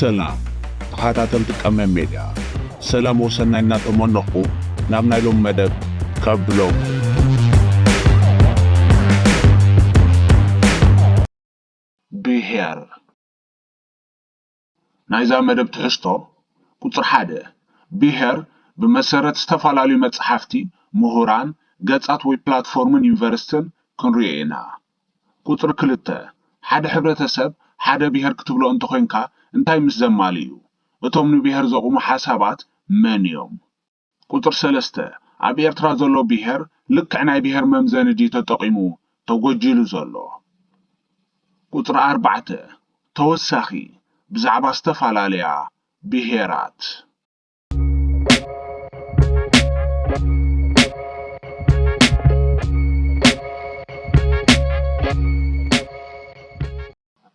ሰላም ተኸታተልቲ ቀመም ሜድያ፣ ሰላም ወሰናይ እናተመነኹ ናብ ናይ ሎም መደብ ከብሎም። ብሄር ናይዛ መደብ ትሕዝቶ። ቁጽሪ ሓደ፣ ብሄር ብመሰረት ዝተፈላለዩ መጽሓፍቲ፣ ምሁራን፣ ገጻት ወይ ፕላትፎርምን ዩኒቨርሲቲን ክንሪኦ ኢና። ቁጽሪ ክልተ፣ ሓደ ሕብረተሰብ ሓደ ብሄር ክትብሎ እንተኾይንካ እንታይ ምስ ዘማልእ እዩ? እቶም ንብሄር ዘቑሙ ሓሳባት መን እዮም? ቁጽሪ ሰለስተ፣ ኣብ ኤርትራ ዘሎ ብሄር ልክዕ ናይ ብሄር መምዘኒ ድዩ ተጠቒሙ ተጎጂሉ ዘሎ? ቁጽሪ ኣርባዕተ፣ ተወሳኺ ብዛዕባ ዝተፈላለያ ብሄራት።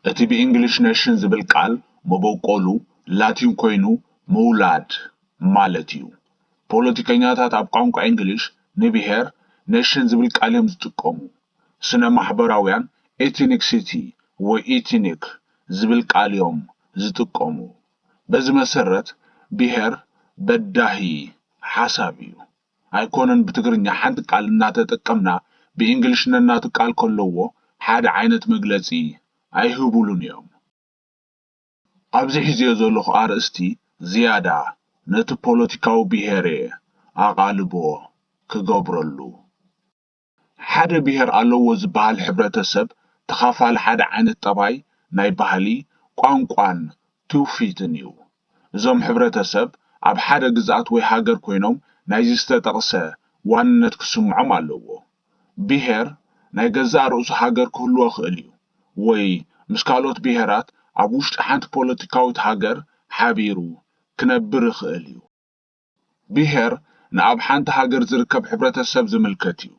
እቲ ብእንግሊሽ ኔሽን ዝብል ቃል መበቆሉ ላቲን ኮይኑ ምውላድ ማለት እዩ። ፖለቲከኛታት ኣብ ቋንቋ እንግሊሽ ንብሄር ኔሽን ዝብል ቃል እዮም ዝጥቀሙ። ስነ ማሕበራውያን ኤትኒክሲቲ ወይ ኢትኒክ ዝብል ቃል እዮም ዝጥቀሙ። በዚ መሰረት ብሄር በዳሂ ሓሳብ እዩ። ኣይኮነን ብትግርኛ ሓንቲ ቃል እናተጠቀምና ብእንግሊሽ ነናቱ ቃል ከለዎ ሓደ ዓይነት መግለጺ ኣይህቡሉን እዮም። ኣብዚ ሒዝዮ ዘለኹ ኣርእስቲ ዝያዳ ነቲ ፖለቲካዊ ብሄር እየ ኣቓልቦ ክገብረሉ። ሓደ ብሄር ኣለዎ ዝበሃል ሕብረተሰብ ተኻፋሊ ሓደ ዓይነት ጠባይ ናይ ባህሊ፣ ቋንቋን ትውፊትን እዩ። እዞም ሕብረተሰብ ኣብ ሓደ ግዝኣት ወይ ሃገር ኮይኖም ናይዚ ዝተጠቕሰ ዋንነት ክስምዖም ኣለዎ። ብሄር ናይ ገዛእ ርእሱ ሃገር ክህልዎ ይኽእል እዩ፣ ወይ ምስ ካልኦት ብሄራት ኣብ ውሽጢ ሓንቲ ፖለቲካዊት ሃገር ሓቢሩ ክነብር ይኽእል እዩ። ብሄር ንኣብ ሓንቲ ሃገር ዝርከብ ሕብረተሰብ ዝምልከት እዩ።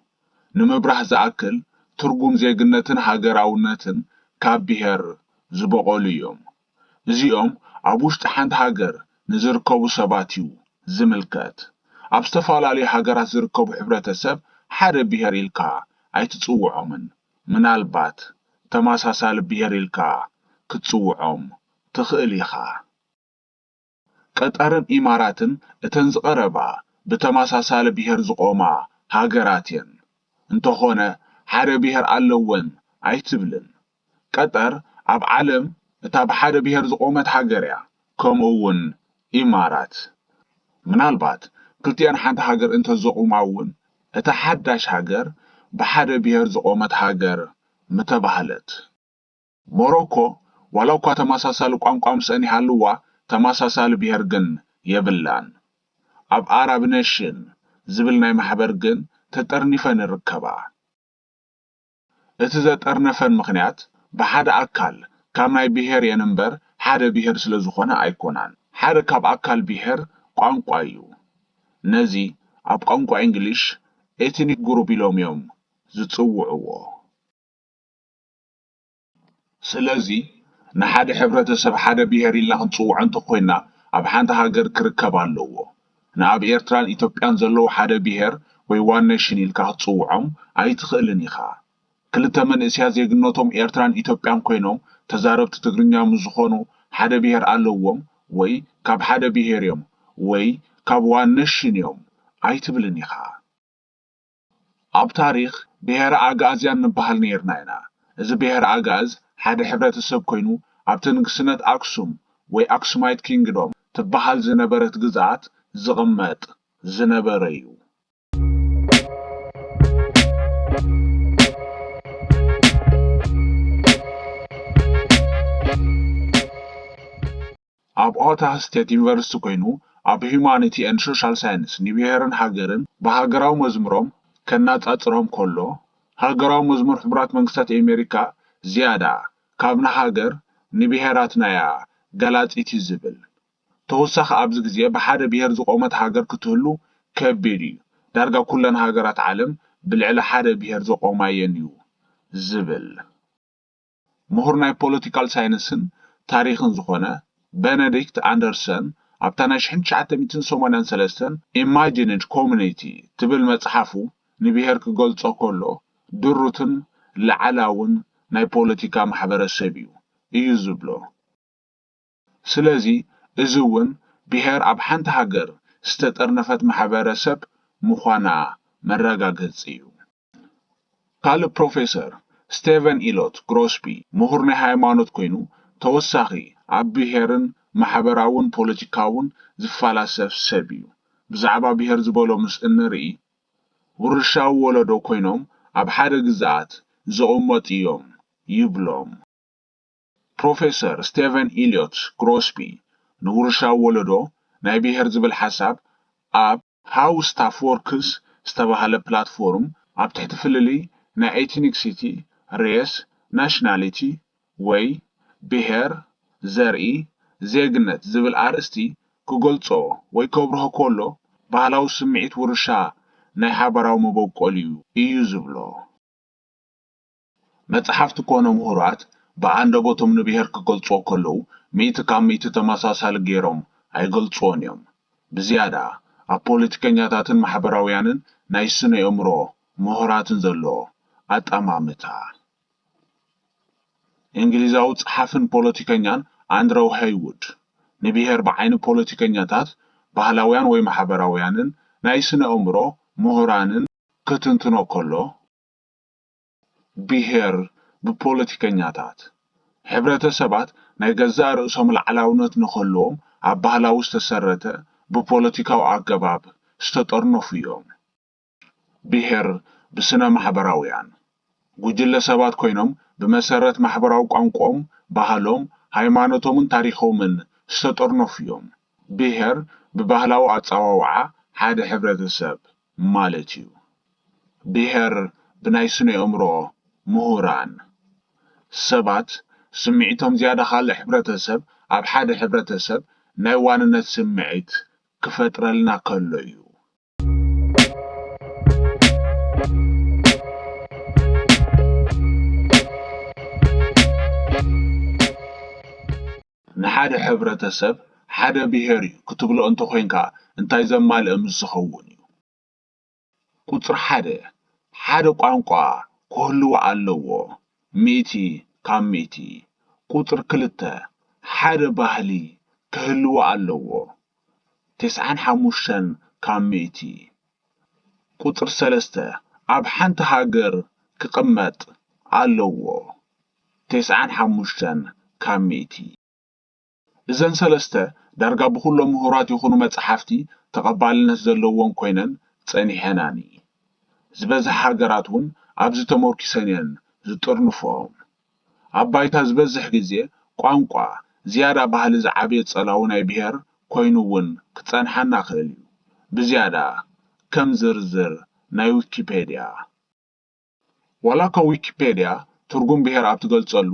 ንምብራህ ዝኣክል፣ ትርጉም ዜግነትን ሃገራውነትን ካብ ብሄር ዝበቖሉ እዮም። እዚኦም ኣብ ውሽጢ ሓንቲ ሃገር ንዝርከቡ ሰባት እዩ ዝምልከት። ኣብ ዝተፈላለዩ ሃገራት ዝርከቡ ሕብረተሰብ ሓደ ብሄር ኢልካ ኣይትጽውዖምን። ምናልባት ተመሳሳሊ ብሄር ኢልካ ክትጽውዖም ትኽእል ኢኻ። ቀጠርን ኢማራትን እተን ዝቐረባ ብተመሳሳሊ ብሄር ዝቖማ ሃገራት እየን። እንተኾነ ሓደ ብሄር ኣለወን ኣይትብልን። ቀጠር ኣብ ዓለም እታ ብሓደ ብሄር ዝቖመት ሃገር እያ፣ ከምኡ እውን ኢማራት። ምናልባት ክልቲኣን ሓንቲ ሃገር እንተዘቑማ እውን እታ ሓዳሽ ሃገር ብሓደ ብሄር ዝቖመት ሃገር ምተባህለት። ሞሮኮ ዋላ እኳ ተመሳሳሊ ቋንቋ ምስአን ይሃልዋ፣ ተመሳሳሊ ብሄር ግን የብላን። ኣብ ኣራብ ኔሽን ዝብል ናይ ማሕበር ግን ተጠርኒፈን ይርከባ። እቲ ዘጠርነፈን ምኽንያት ብሓደ ኣካል ካብ ናይ ብሄር እየን እምበር ሓደ ብሄር ስለ ዝኾና ኣይኮናን። ሓደ ካብ ኣካል ብሄር ቋንቋ እዩ። ነዚ ኣብ ቋንቋ እንግሊሽ ኤትኒክ ግሩፕ ኢሎም እዮም ዝጽውዕዎ። ስለዚ ንሓደ ሕብረተሰብ ሓደ ብሄር ኢልና ክንጽውዖ እንተኾይና ኣብ ሓንቲ ሃገር ክርከብ ኣለዎ። ንኣብ ኤርትራን ኢትዮጵያን ዘለዉ ሓደ ብሄር ወይ ዋን ኔሽን ኢልካ ክትጽውዖም ኣይትኽእልን ኢኻ። ክልተ መንእሰያት ዜግነቶም ኤርትራን ኢትዮጵያን ኮይኖም ተዛረብቲ ትግርኛ ምስ ዝኾኑ ሓደ ብሄር ኣለዎም ወይ ካብ ሓደ ብሄር እዮም ወይ ካብ ዋን ኔሽን እዮም ኣይትብልን ኢኻ። ኣብ ታሪኽ ብሄረ ኣግኣዝያን ንበሃል ነይርና ኢና። እዚ ብሄረ ኣግኣዝ ሓደ ሕብረተሰብ ኮይኑ ኣብቲ ንግስነት ኣክሱም ወይ ኣክሱማይት ኪንግዶም ትበሃል ዝነበረት ግዝኣት ዝቕመጥ ዝነበረ እዩ። ኣብ ኦታ ስቴት ዩኒቨርሲቲ ኮይኑ ኣብ ሂዩማኒቲ ኤንድ ሶሻል ሳይንስ ንብሄርን ሃገርን ብሃገራዊ መዝሙሮም ከናጻጽሮም ከሎ፣ ሃገራዊ መዝሙር ሕቡራት መንግስታት ኣሜሪካ ዝያዳ ካብ ንሃገር ንብሄራትና እያ ገላጺት እዩ ዝብል። ተወሳኺ ኣብዚ ግዜ ብሓደ ብሄር ዝቖመት ሃገር ክትህሉ ከቢድ እዩ። ዳርጋ ኩለን ሃገራት ዓለም ብልዕሊ ሓደ ብሄር ዘቖማ እየን እዩ ዝብል። ምሁር ናይ ፖለቲካል ሳይንስን ታሪኽን ዝኾነ ቤነዲክት ኣንደርሰን ኣብታ ናይ ሽሕን ትሽዓተ ሚእትን ሰማንያን ሰለስተን ኢማጂንድ ኮሙኒቲ ትብል መጽሓፉ ንብሄር ክገልጾ ከሎ ድሩትን ላዕላውን ናይ ፖለቲካ ማሕበረሰብ እዩ እዩ ዝብሎ። ስለዚ እዚ እውን ብሄር ኣብ ሓንቲ ሃገር ዝተጠርነፈት ማሕበረሰብ ምዃና መረጋገጺ እዩ። ካልእ ፕሮፌሰር ስቴቨን ኢሎት ግሮስቢ ምሁር ናይ ሃይማኖት ኮይኑ ተወሳኺ ኣብ ብሄርን ማሕበራውን ፖለቲካውን ዝፈላሰፍ ሰብ እዩ። ብዛዕባ ብሄር ዝበሎ ምስ እንርኢ ውርሻዊ ወለዶ ኮይኖም ኣብ ሓደ ግዝኣት ዝቕመጡ እዮም ይብሎም። ፕሮፌሰር ስቴቨን ኢልዮት ግሮስቢ ንውርሻዊ ወለዶ ናይ ብሄር ዝብል ሓሳብ ኣብ How Stuff Works ዝተባህለ ፕላትፎርም ኣብ ትሕቲ ፍልልይ ናይ ኤትኒክሲቲ፣ ሬስ፣ ናሽናሊቲ ወይ ብሄር፣ ዘርኢ፣ ዜግነት ዝብል ኣርእስቲ ክገልጾ ወይ ከብርሆ ከሎ ባህላዊ ስምዒት ውርሻ ናይ ሓባራዊ መበቆል እዩ እዩ ዝብሎ። መጽሓፍቲ ኮነ ምሁራት ብኣንደበቶም ንብሄር ክገልጽዎ ከለዉ ሚእቲ ካብ ሚእቲ ተመሳሳሊ ገይሮም ኣይገልጽዎን እዮም። ብዝያዳ ኣብ ፖለቲከኛታትን ማሕበራውያንን ናይ ስነ ኣእምሮ ምሁራትን ዘሎ ኣጠማምታ። እንግሊዛዊ ጸሓፍን ፖለቲከኛን ኣንድረው ሄይውድ ንብሄር ብዓይኒ ፖለቲከኛታት፣ ባህላውያን ወይ ማሕበራውያንን ናይ ስነ ኣእምሮ ምሁራንን ክትንትኖ ከሎ፣ ብሄር ብፖለቲከኛታት፣ ሕብረተሰባት ናይ ገዛእ ርእሶም ላዕላውነት ንኽህልዎም ኣብ ባህላዊ ዝተሰረተ ብፖለቲካዊ ኣገባብ ዝተጠርነፉ እዮም። ብሄር ብስነ ማሕበራውያን ጉጅለ ሰባት ኮይኖም ብመሰረት ማሕበራዊ ቋንቋኦም፣ ባህሎም፣ ሃይማኖቶምን ታሪኾምን ዝተጠርነፉ እዮም። ብሄር ብባህላዊ ኣጸዋውዓ ሓደ ሕብረተሰብ ማለት እዩ። ብሄር ብናይ ስነ ኣእምሮ ምሁራን ሰባት ስምዒቶም ዝያዳ ካልእ ሕብረተሰብ ኣብ ሓደ ሕብረተሰብ ናይ ዋንነት ስምዒት ክፈጥረልና ከሎ እዩ። ንሓደ ሕብረተሰብ ሓደ ብሄር እዩ ክትብሎ እንተኾይንካ እንታይ ዘማልእ ምስ ዝኸውን እዩ? ቁጽሪ ሓደ፣ ሓደ ቋንቋ ክህልዎ ኣለዎ፣ ሚእቲ ካብ ሚእቲ። ቁጽሪ ክልተ፣ ሓደ ባህሊ ክህልዎ ኣለዎ፣ ተስዓን ሓሙሽተን ካብ ሚእቲ። ቁጽሪ ሰለስተ፣ ኣብ ሓንቲ ሃገር ክቕመጥ ኣለዎ፣ ተስዓን ሓሙሽተን ካብ ሚእቲ። እዘን ሰለስተ ዳርጋ ብኹሎም ምሁራት ይኹኑ መጽሓፍቲ ተቐባልነት ዘለወን ኮይነን ጸኒሐናኒ። ዝበዝሓ ሃገራት እውን ኣብዚ ተመርኲሰን እየን ዝጥርንፍኦም። ኣብ ባይታ ዝበዝሕ ግዜ ቋንቋ ዝያዳ ባህሊ ዝዓበየ ጸላዊ ናይ ብሄር ኮይኑ እውን ክጸንሓና ክእል እዩ። ብዝያዳ ከም ዝርዝር ናይ ዊኪፔድያ። ዋላ እኳ ዊኪፔድያ ትርጉም ብሄር ኣብ ትገልጸሉ፣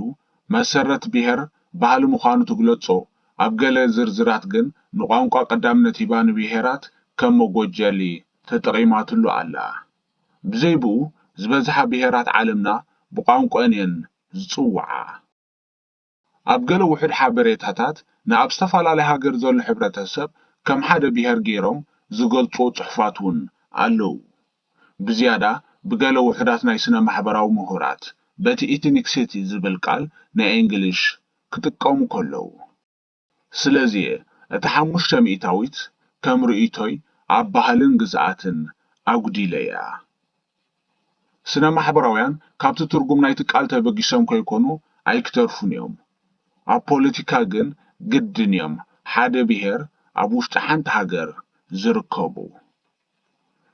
መሰረት ብሄር ባህሊ ምዃኑ ትግለጾ፣ ኣብ ገለ ዝርዝራት ግን ንቋንቋ ቀዳምነት ሂባ ንብሄራት ከም መጎጀሊ ተጠቒማትሉ ኣላ። ብዘይ ብኡ ዝበዝሓ ብሄራት ዓለምና ብቋንቋኣን እየን ዝጽውዓ። ኣብ ገለ ውሑድ ሓበሬታታት ንኣብ ዝተፈላለየ ሃገር ዘሎ ሕብረተሰብ ከም ሓደ ብሄር ገይሮም ዝገልጹዎ ጽሑፋት እውን ኣለዉ። ብዝያዳ ብገለ ውሑዳት ናይ ስነ ማሕበራዊ ምሁራት በቲ ኢትኒክሲቲ ዝብል ቃል ናይ እንግሊሽ ክጥቀሙ ከለዉ። ስለዚ እታ ሓሙሽተ ሚእታዊት ከም ርእይቶይ ኣብ ባህልን ግዝኣትን ኣጉዲለያ። ስነ ማሕበራውያን ካብቲ ትርጉም ናይቲ ቃል ተበጊሶም ከይኮኑ ኣይክተርፉን እዮም። ኣብ ፖለቲካ ግን ግድን እዮም ሓደ ብሄር ኣብ ውሽጢ ሓንቲ ሃገር ዝርከቡ።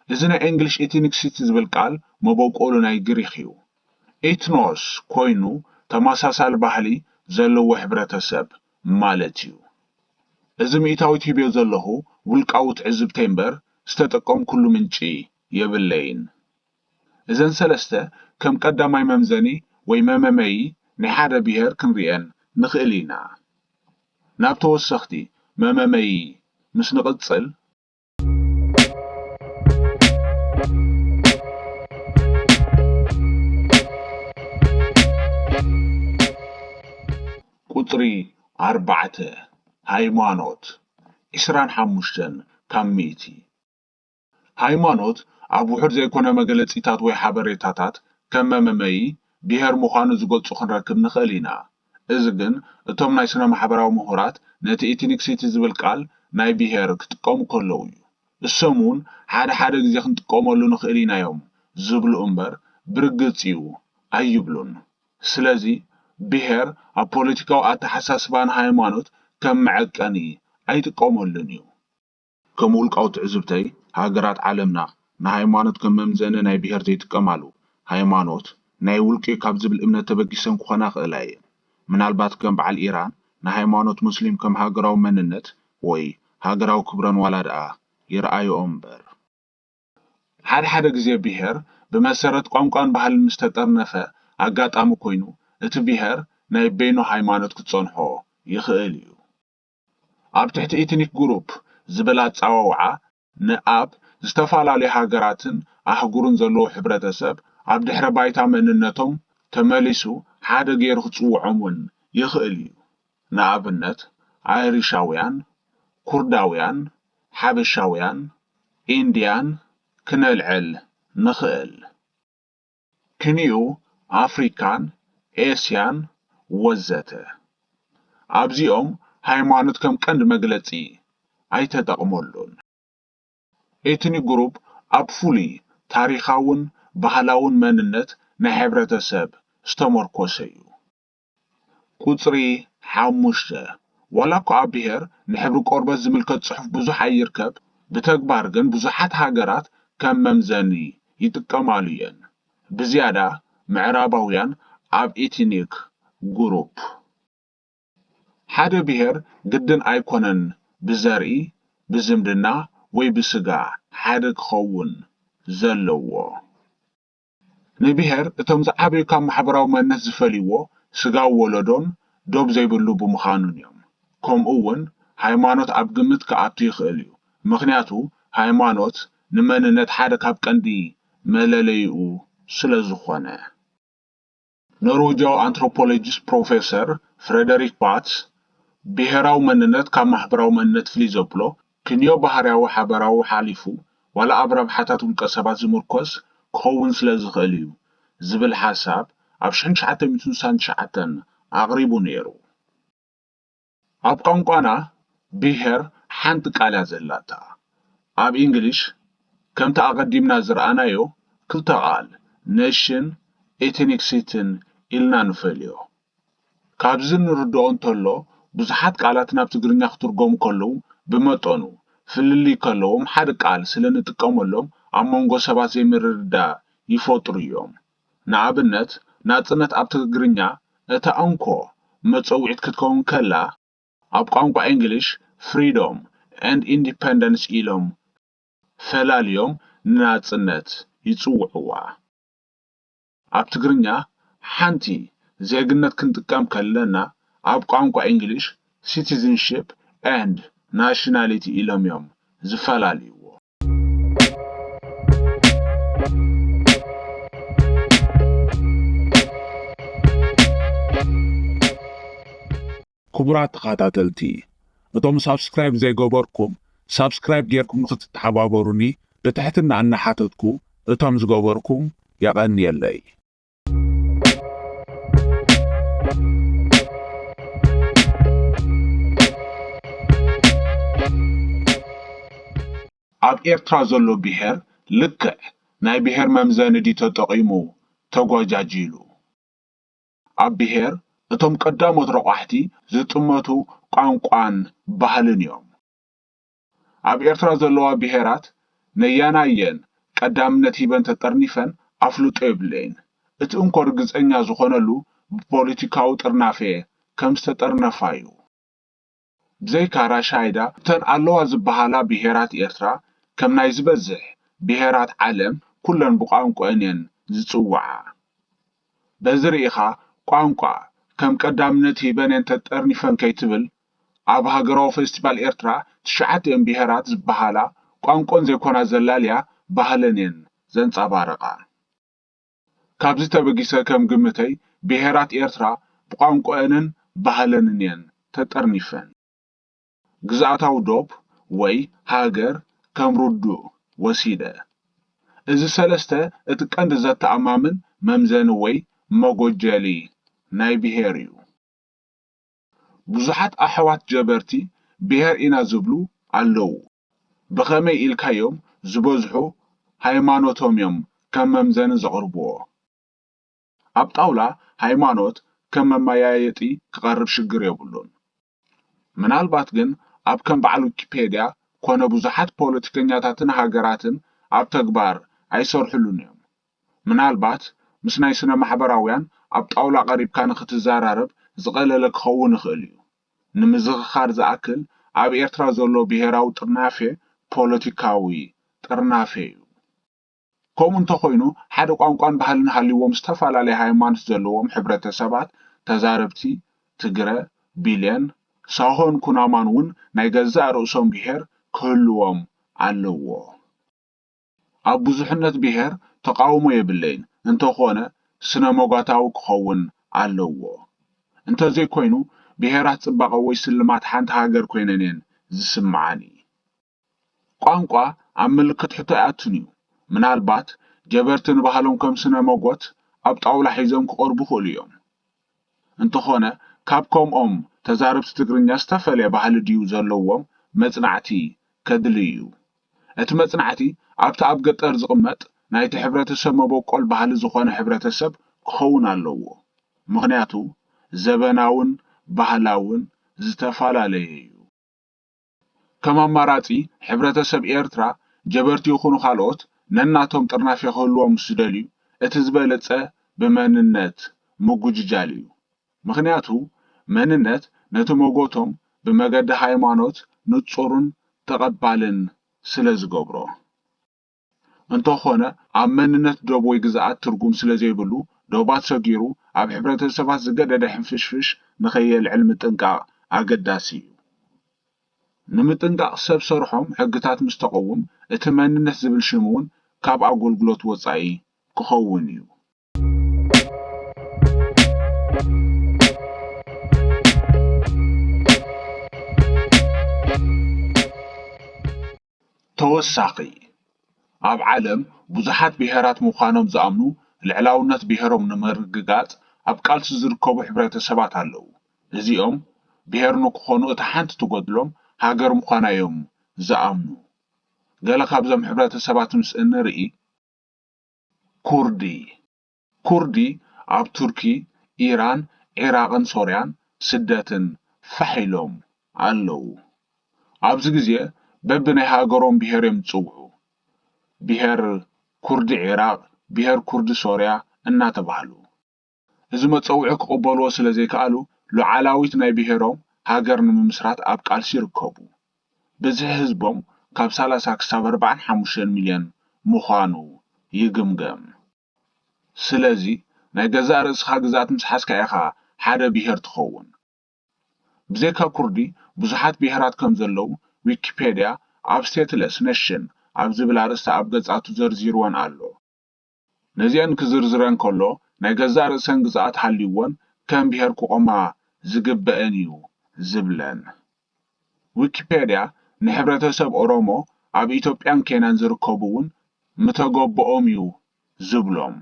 እዚ ናይ እንግሊሽ ኢትኒክሲቲ ዝብል ቃል መበቆሉ ናይ ግሪኽ እዩ። ኢትኖስ ኮይኑ ተመሳሳሊ ባህሊ ዘለዎ ሕብረተሰብ ማለት እዩ። እዚ ሚእታዊት ሂብዮ ዘለኹ ውልቃዊ ትዕዝብተይ እምበር ዝተጠቀምኩሉ ምንጪ የብለይን። እዘን ሰለስተ ከም ቀዳማይ መምዘኒ ወይ መመመዪ ናይ ሓደ ብሄር ክንርእየን ንኽእል ኢና። ናብ ተወሰኽቲ መመመዪ ምስ ንቕጽል፣ ቁጽሪ ኣርባዕተ፣ ሃይማኖት፣ ዕስራን ሓሙሽተን ካብ ሚእቲ። ሃይማኖት ኣብ ውሑድ ዘይኮነ መግለጺታት ወይ ሓበሬታታት ከም መመመዪ ብሄር ምዃኑ ዝገልጹ ክንረክብ ንኽእል ኢና። እዚ ግን እቶም ናይ ስነ ማሕበራዊ ምሁራት ነቲ ኢትኒክሲቲ ዝብል ቃል ናይ ብሄር ክጥቀሙ ከለዉ እዩ። እሶም እውን ሓደ ሓደ ግዜ ክንጥቀመሉ ንኽእል ኢና እዮም ዝብሉ እምበር ብርግጽ እዩ ኣይብሉን። ስለዚ ብሄር ኣብ ፖለቲካዊ ኣተሓሳስባን ሃይማኖት ከም መዐቀኒ ኣይጥቀመሉን እዩ። ከም ውልቃዊ ትዕዝብተይ፣ ሃገራት ዓለምና ንሃይማኖት ከም መምዘኒ ናይ ብሄር ዘይጥቀማሉ፣ ሃይማኖት ናይ ውልቂ ካብ ዝብል እምነት ተበጊሰን ክኾና ይኽእላ እየን። ምናልባት ከም በዓል ኢራን ንሃይማኖት ሙስሊም ከም ሃገራዊ መንነት ወይ ሃገራዊ ክብረን ዋላ ደኣ ይርኣይኦ እምበር። ሓደ ሓደ ግዜ ብሄር ብመሰረት ቋንቋን ባህልን ምስ ተጠርነፈ ኣጋጣሚ ኮይኑ እቲ ብሄር ናይ በይኑ ሃይማኖት ክጸንሖ ይኽእል እዩ። ኣብ ትሕቲ ኤትኒክ ግሩፕ ዝብል ኣጸዋውዓ ንኣብ ዝተፈላለዩ ሃገራትን ኣህጉርን ዘለዉ ሕብረተሰብ ኣብ ድሕረ ባይታ መንነቶም ተመሊሱ ሓደ ገይሩ ክጽውዖም እውን ይኽእል እዩ። ንኣብነት ኣይሪሻውያን፣ ኩርዳውያን፣ ሓበሻውያን፣ ኢንድያን ክነልዕል ንኽእል። ክንዩ ኣፍሪካን ኤስያን ወዘተ። ኣብዚኦም ሃይማኖት ከም ቀንዲ መግለጺ ኣይተጠቕመሉን። ኤትኒክ ግሩፕ ኣብ ፍሉይ ታሪኻውን ባህላውን መንነት ናይ ሕብረተሰብ ዝተመርኮሰ እዩ። ቁጽሪ ሓሙሽተ፣ ዋላ እኳ ኣብ ብሄር ንሕብሪ ቆርበት ዝምልከት ጽሑፍ ብዙሕ ኣይርከብ፣ ብተግባር ግን ብዙሓት ሃገራት ከም መምዘኒ ይጥቀማሉ እየን። ብዝያዳ ምዕራባውያን ኣብ ኤትኒክ ግሩፕ። ሓደ ብሄር ግድን ኣይኮነን ብዘርኢ፣ ብዝምድና ወይ ብስጋ ሓደ ክኸውን ዘለዎ። ንብሄር እቶም ዝዓበዩ ካብ ማሕበራዊ መንነት ዝፈልይዎ ስጋዊ ወለዶን ዶብ ዘይብሉ ብምዃኑን እዮም። ከምኡ እውን ሃይማኖት ኣብ ግምት ክኣቱ ይኽእል እዩ፣ ምኽንያቱ ሃይማኖት ንመንነት ሓደ ካብ ቀንዲ መለለይኡ ስለ ዝኾነ። ኖርዌጃዊ ኣንትሮፖሎጂስት ፕሮፌሰር ፍረደሪክ ባትስ፣ ብሄራዊ መንነት ካብ ማሕበራዊ መንነት ፍልይ ዘብሎ፣ ክንዮ ባህርያዊ ሓበራዊ ሓሊፉ ዋላ ኣብ ረብሓታት ውልቀ ሰባት ዝምርኮስ ክኸውን ስለ ዝኽእል እዩ ዝብል ሓሳብ ኣብ ሽሕን ትሽዓተ ሚእትን ስሳን ትሽዓተን ኣቕሪቡ ነይሩ። ኣብ ቋንቋና ብሄር ሓንቲ ቃል እያ ዘላታ። ኣብ ኢንግሊሽ ከምቲ ኣቐዲምና ዝረኣናዮ ክልተ ቃል ኔሽን ኤትኒክሲትን ኢልና ንፈልዮ። ካብዚ ንርድኦ እንተሎ ብዙሓት ቃላት ናብ ትግርኛ ክትርጎሙ ከለዉ ብመጠኑ ፍልልይ ከለዎም ሓደ ቃል ስለ ንጥቀመሎም ኣብ መንጎ ሰባት ዘይምርድዳእ ይፈጥሩ እዮም። ንኣብነት ናጽነት ኣብ ትግርኛ እታ እንኮ መጸውዒት ክትከውን ከላ ኣብ ቋንቋ እንግሊሽ ፍሪዶም ኤንድ ኢንዲፐንደንስ ኢሎም ፈላልዮም ንናጽነት ይጽውዕዋ። ኣብ ትግርኛ ሓንቲ ዜግነት ክንጥቀም ከለና ኣብ ቋንቋ እንግሊሽ ሲቲዝንሺፕ ኤንድ ናሽናሊቲ ኢሎም እዮም ዝፈላልይዎ። ክቡራት ተኸታተልቲ፣ እቶም ሳብስክራይብ ዘይገበርኩም ሳብስክራይብ ጌርኩም ንኽትተሓባበሩኒ ብትሕትና እናሓተትኩ፣ እቶም ዝገበርኩም የቐንየለይ። ኣብ ኤርትራ ዘሎ ብሄር ልክዕ ናይ ብሄር መምዘኒ ድዩ ተጠቒሙ ተጓጃጂሉ? ኣብ ብሄር እቶም ቀዳሞት ረቋሕቲ ዝጥመቱ ቋንቋን ባህልን እዮም። ኣብ ኤርትራ ዘለዋ ብሄራት ነየናየን ቀዳምነት ሂበን ተጠርኒፈን ኣፍልጦ የብለይን። እቲ እንኮ ርግጸኛ ዝኾነሉ ብፖለቲካዊ ጥርናፈ ከም ዝተጠርነፋ እዩ። ብዘይካ ራሻይዳ፣ እተን ኣለዋ ዝበሃላ ብሄራት ኤርትራ፣ ከም ናይ ዝበዝሕ ብሄራት ዓለም፣ ኩለን ብቋንቋአን እየን ዝጽውዓ። በዚ ርኢኻ፣ ቋንቋ ከም ቀዳምነት ሂበን እየን ተጠርኒፈን ከይትብል፣ ኣብ ሃገራዊ ፌስቲቫል ኤርትራ ትሽዓቲኤን ብሄራት ዝበሃላ ቋንቋን ዘይኮና ዘላልያ ባህለን እየን ዘንጸባርቓ። ካብዚ ተበጊሰ ከም ግምተይ ብሄራት ኤርትራ ብቋንቋኤንን ባህለንን እየን ተጠርኒፈን። ግዝኣታዊ ዶብ ወይ ሃገር ከም ርዱእ ወሲደ። እዚ ሰለስተ እቲ ቀንዲ ዘተኣማምን መምዘኒ ወይ መጎጀሊ ናይ ብሄር እዩ። ብዙሓት ኣሕዋት ጀበርቲ ብሄር ኢና ዝብሉ ኣለዉ። ብኸመይ ኢልካዮም? ዝበዝሑ ሃይማኖቶም እዮም ከም መምዘኒ ዘቕርብዎ። ኣብ ጣውላ ሃይማኖት ከም መመያየጢ ክቐርብ ሽግር የብሉን። ምናልባት ግን ኣብ ከም በዓል ዊኪፔድያ ኮነ ብዙሓት ፖለቲከኛታትን ሃገራትን ኣብ ተግባር ኣይሰርሕሉን እዮም። ምናልባት ምስ ናይ ስነ ማሕበራውያን ኣብ ጣውላ ቀሪብካ ንኽትዘራረብ ዝቐለለ ክኸውን ይኽእል እዩ። ንምዝኽኻር ዝኣክል ኣብ ኤርትራ ዘሎ ብሄራዊ ጥርናፌ ፖለቲካዊ ጥርናፌ እዩ። ከምኡ እንተኾይኑ ሓደ ቋንቋን ባህልን ሃልይዎም ዝተፈላለየ ሃይማኖት ዘለዎም ሕብረተሰባት ተዛረብቲ ትግረ፣ ቢሌን፣ ሳሆን ኩናማን እውን ናይ ገዛእ ርእሶም ብሄር ክህልዎም ኣለዎ። ኣብ ብዙሕነት ብሄር ተቓውሞ የብለይን፣ እንተኾነ ስነ መጓታዊ ክኸውን ኣለዎ። እንተዘይኮይኑ ብሄራት ጽባቐ ወይ ስልማት ሓንቲ ሃገር ኮይነን እየን ዝስምዓኒ። ቋንቋ ኣብ ምልክት ሕቶ ኣይኣቱን እዩ። ምናልባት ጀበርቲ ንባህሎም ከም ስነ መጎት ኣብ ጣውላ ሒዞም ክቐርቡ ይኽእሉ እዮም። እንተኾነ ካብ ከምኦም ተዛረብቲ ትግርኛ ዝተፈለየ ባህሊ ድዩ ዘለዎም መጽናዕቲ ከድሊ እዩ። እቲ መጽናዕቲ ኣብቲ ኣብ ገጠር ዝቕመጥ ናይቲ ሕብረተሰብ መበቆል ባህሊ ዝኾነ ሕብረተሰብ ክኸውን ኣለዎ። ምኽንያቱ ዘበናውን ባህላውን ዝተፈላለየ እዩ። ከም ኣማራጺ ሕብረተሰብ ኤርትራ ጀበርቲ ይኹኑ ካልኦት ነናቶም ጥርናፌ ክህልዎም ምስ ዝደልዩ እቲ ዝበለጸ ብመንነት ምጉጅጃል እዩ። ምኽንያቱ መንነት ነቲ መጎቶም ብመገዲ ሃይማኖት ንጹርን ተቐባልን ስለ ዝገብሮ። እንተኾነ ኣብ መንነት ዶብ ወይ ግዝኣት ትርጉም ስለ ዘይብሉ ዶባት ሰጊሩ ኣብ ሕብረተሰባት ዝገደደ ሕንፍሽፍሽ ንኸየልዕል ምጥንቃቕ ኣገዳሲ እዩ። ንምጥንቃቕ ሰብ ሰርሖም ሕግታት ምስ ተቐውም እቲ መንነት ዝብል ሽም እውን ካብ ኣገልግሎት ወጻኢ ክኸውን እዩ። ተወሳኺ፣ ኣብ ዓለም ብዙሓት ብሄራት ምዃኖም ዝኣምኑ ልዕላውነት ብሄሮም ንምርግጋጽ ኣብ ቃልሲ ዝርከቡ ሕብረተሰባት ኣለዉ። እዚኦም ብሄር ንክኾኑ እታ ሓንቲ ትጎድሎም ሃገር ምዃና እዮም ዝኣምኑ። ገለ ካብዞም ሕብረተሰባት ምስ እንርኢ፣ ኩርዲ። ኩርዲ ኣብ ቱርኪ፣ ኢራን፣ ዒራቕን ሶርያን ስደትን ፋሕ ኢሎም ኣለዉ። ኣብዚ ግዜ በብናይ ሃገሮም ብሄር እዮም ዝጽውዑ። ብሄር ኩርዲ ዒራቕ፣ ብሄር ኩርዲ ሶርያ እናተባህሉ። እዚ መጸውዒ ክቕበልዎ ስለ ዘይከኣሉ፣ ሉዓላዊት ናይ ብሄሮም ሃገር ንምምስራት ኣብ ቃልሲ ይርከቡ። ብዝሒ ህዝቦም ካብ ሰላሳ ክሳብ ኣርባዓን ሓሙሽተን ሚልዮን ምዃኑ ይግምገም። ስለዚ፣ ናይ ገዛእ ርእስኻ ግዝኣት ምስ ሓዝካ ኢኻ ሓደ ብሄር ትኸውን። ብዘይካ ኩርዲ፣ ብዙሓት ብሄራት ከም ዘለዉ ዊኪፔድያ ኣብ ስቴትለስ ነሽን ኣብ ዝብል ኣርእስቲ ኣብ ገጻቱ ዘርዚርወን ኣሎ። ነዚአን ክዝርዝረን ከሎ፣ ናይ ገዛእ ርእሰን ግዝኣት ሃልይወን ከም ብሄር ክቖማ ዝግበአን እዩ ዝብለን። ዊኪፔድያ ንሕብረተሰብ ኦሮሞ ኣብ ኢትዮጵያን ኬንያን ዝርከቡ እውን ምተገብኦም እዩ ዝብሎም።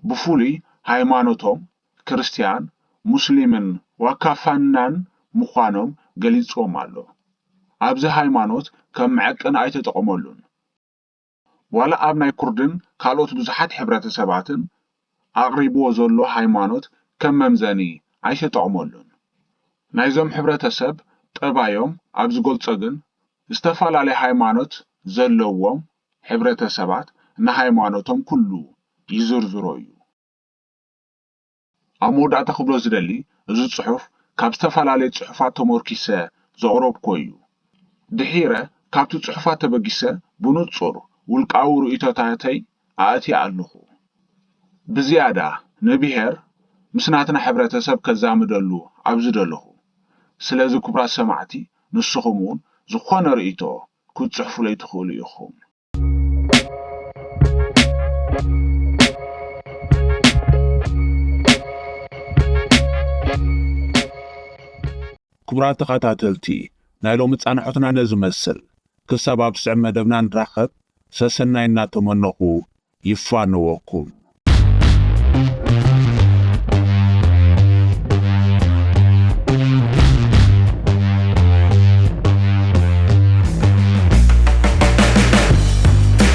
ብፍሉይ ሃይማኖቶም ክርስትያን፣ ሙስሊምን ዋካፋናን ምዃኖም ገሊጽዎም ኣሎ። ኣብዚ ሃይማኖት ከም መዐቀኒ ኣይተጠቐመሉን። ዋላ ኣብ ናይ ኩርድን ካልኦት ብዙሓት ሕብረተሰባትን ኣቕሪብዎ ዘሎ ሃይማኖት ከም መምዘኒ ኣይተጠቕመሉን። ናይዞም ሕብረተሰብ ጠባዮም ኣብ ዝገልጾ ግን፣ ዝተፈላለየ ሃይማኖት ዘለዎም ሕብረተሰባት ንሃይማኖቶም ኩሉ ይዝርዝሮ እዩ። ኣብ መወዳእታ ክብሎ ዝደሊ፣ እዚ ጽሑፍ ካብ ዝተፈላለየ ጽሑፋት ተመርኲሰ ዘቕረብኩዎ እዩ። ድሒረ ካብቲ ጽሑፋት ተበጊሰ ብንጹር ውልቃዊ ርእይቶታተይ ኣእትየ ኣለኹ። ብዝያዳ ንብሄር ምስ ናትና ሕብረተሰብ ከዛምደሉ ኣብ ዝደለኹ፣ ስለዚ ክቡራት ሰማዕቲ ንስኹም እውን ዝኾነ ርእይቶ ክትጽሕፉለይ ትኽእሉ ኢኹም። ክቡራት ተኸታተልቲ፣ ናይ ሎሚ ጻንሖትና ነዚ መስል። ክሳብ ኣብ ስዕብ መደብና ንራኸብ፣ ሰሰናይ እናተመነኹ ይፋነወኩም።